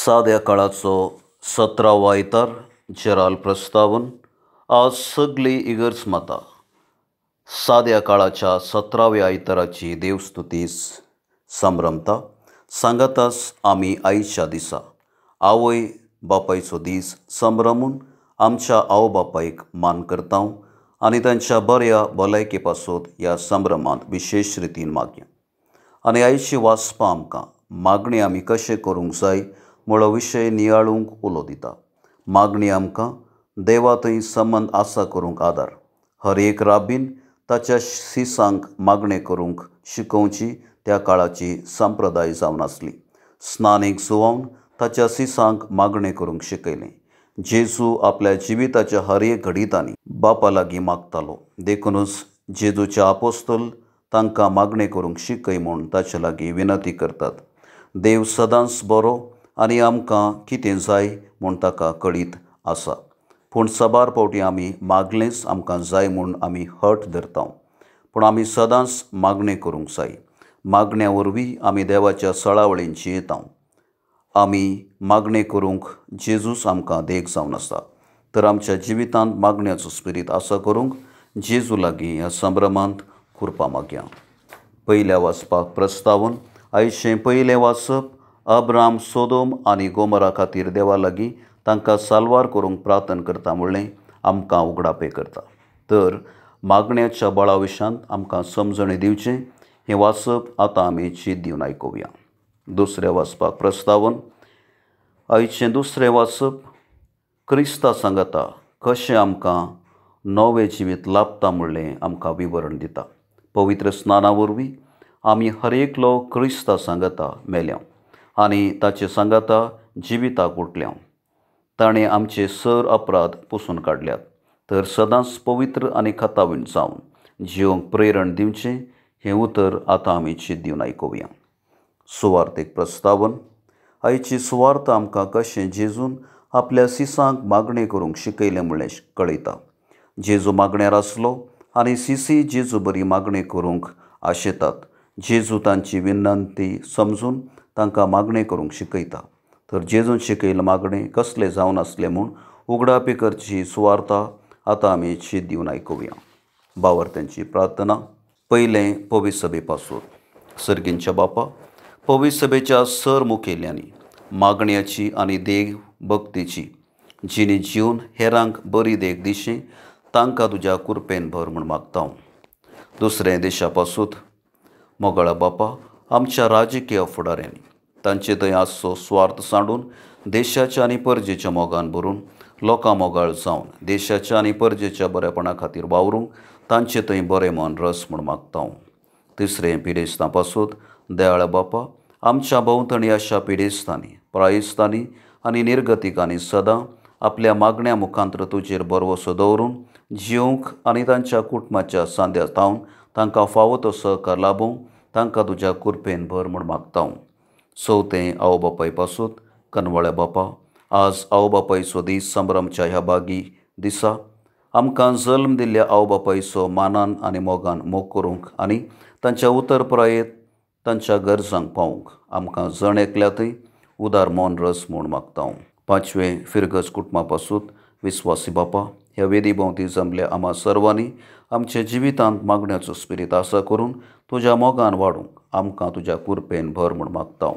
साद्या काळाचो 17वो आयतार जेराल प्रस्तावन. आज सगळी इगर्ज माता साद्या काळाच्या 17व्या आयताराची देवस्तुती संभ्रमता. सांगाताच आमी आयच्या दिसा आवय बापायचो दीस संभ्रमून आमच्या आवय बापायक मान करता आनी तांच्या बऱ्या भलायके पासत ह्या संभ्रमांत विशेश रितीन मागया. आनी आयची वाचपां आमकां मागणी आमी कशें करूंक जाय म्हळो विशय नियाळूंक उलो दिता. मागणी आमकां देवा थंय संबंद आसा करूंक आदार. हर एक राबीन ताच्या शिसांक मागणें करूंक शिकोवची त्या काळाची संप्रदाय जावन आसली. स्नानीक जुवावन ताच्या शिसांक मागणें करूंक शिकयलें. जेजू आपल्या जिविताच्या हर एक घडितांनी बापा लागीं मागतालो, देखूनच जेजूच्या आपोस्तल तांकां मागणें करूंक शिकय म्हूण ताचे लागीं विनंती करतात. देव सदांच बरो आनी आमकां कितें जाय म्हूण ताका कळीत आसा, पूण साबार फावटी आमी मागलेंच आमकां जाय म्हूण आमी हट धरता. पूण आमी सदांच मागणें करूंक जाय. मागण्या वरवीं आमी देवाच्या सळावळीन जियेता. आमी मागणें करूंक जेजूच आमकां देख जावन आसा. तर आमच्या जिवितांत मागण्याचो स्पिरीत आसा करूंक जेजू लागीं ह्या संभ्रमांत कृपा मागया. पयल्या वाचपाक प्रस्तावन. आयचें पयलें वाचप अब्राम सोदोम आनी गोमरा खातीर देवा लागीं तांकां साल्वार करूंक प्रार्थना करता म्हणलें आमकां उगडापें करता. तर मागण्याच्या बळा विशांत आमकां समजणी दिवचें हें वाचप आतां आमी चीत दिवन आयकुया. दुसऱ्या वाचपाक प्रस्तावन. आयचें दुसरें वाचप क्रिस्ता सांगाता कशें आमकां नवें जिवीत लाभता म्हणलें आमकां विवरण दिता. पवित्र स्नाना वरवीं आमी हर एकलो क्रिस्ता सांगाता मेल्या आनी ताचे सांगाता जिविताक उठल्या. ताणें आमचे सर अपराध पुसून काडल्यात. तर सदांच पवित्र आनी खतावीण जावन जिवंक प्रेरण दिवचें हें उतर आतां आमी चीत दिवन आयकुया. सुवार्थीक प्रस्तावन. आयची सुवार्थ आमकां कशें जेजून आपल्या सिसांक मागणें करूंक शिकयलें म्हणलें कळयता. जेजू मागण्यार आसलो आनी सिसी जेजू बरी मागणें करूंक आशेतात. जेजू तांची विनंती समजून तांकां मागणें करूंक शिकयता. तर जेजून शिकयलें मागणें कसलें जावन आसलें म्हूण उगडापी करची सुवार्ता आतां आमी चीत दिवन आयकुया. बावर्त्यांची प्रार्थना. पयलें पवित्र सभे पासून. सर्गींच्या बापा, पवित्र सभेच्या सर मुखेल्यांनी मागण्याची आनी देव भक्तीची जिणी जिवन हेरांक बरी देख दिशी तांकां तुज्या कृपेन भर म्हूण मागता. दुसरें देशा पासून. मोगाळा बापा, आमच्या राजकीय फुडाऱ्यांनी तांचे थंय आसचो स्वार्थ सांडून देशाच्या आनी परजेच्या मोगान भरून लोकां मोगाळ जावन देशाच्या आनी परजेच्या बरेपणा खातीर वावरूंक तांचे थंय बरें मन रस म्हूण मागता. तिसरें पिडेस्तां पासून. दयाळा बापा, आमच्या भोंवतणी अशा पिडेस्तांनी, प्रायस्तांनी आनी निर्गतिकांनी सदां आपल्या मागण्या मुखांत्र तुजेर भरवसो दवरून जिवंक आनी तांच्या कुटुंबाच्या सांद्या थावन तांकां फावो तो सहकार लाबूंक तांकां तुज्या कृपेन भर म्हूण मागता. चवथें आवय बापाय पासून. कनवळ्या बापा, आज आवय बापायचो दीस संभ्रमच्या ह्या बागी दिसा आमकां जल्म दिल्ल्या आवय बापायचो मानान आनी मोगान मोग करूंक आनी तांच्या उतर प्रायेत तांच्या गरजांक पावूंक आमकां जण एकल्या थंय उदार मन रस म्हूण मागता. पांचवें फिरगज कुटुंबा पासून. विस्वासी बापा, ह्या वेदी भोंवती जमल्या आमा सर्वांनी आमच्या जिवितांत मागण्याचो स्पिरीत आसा करून तुज्या मोगान वाडूंक आमकां तुज्या कृपेन भर म्हूण मागता.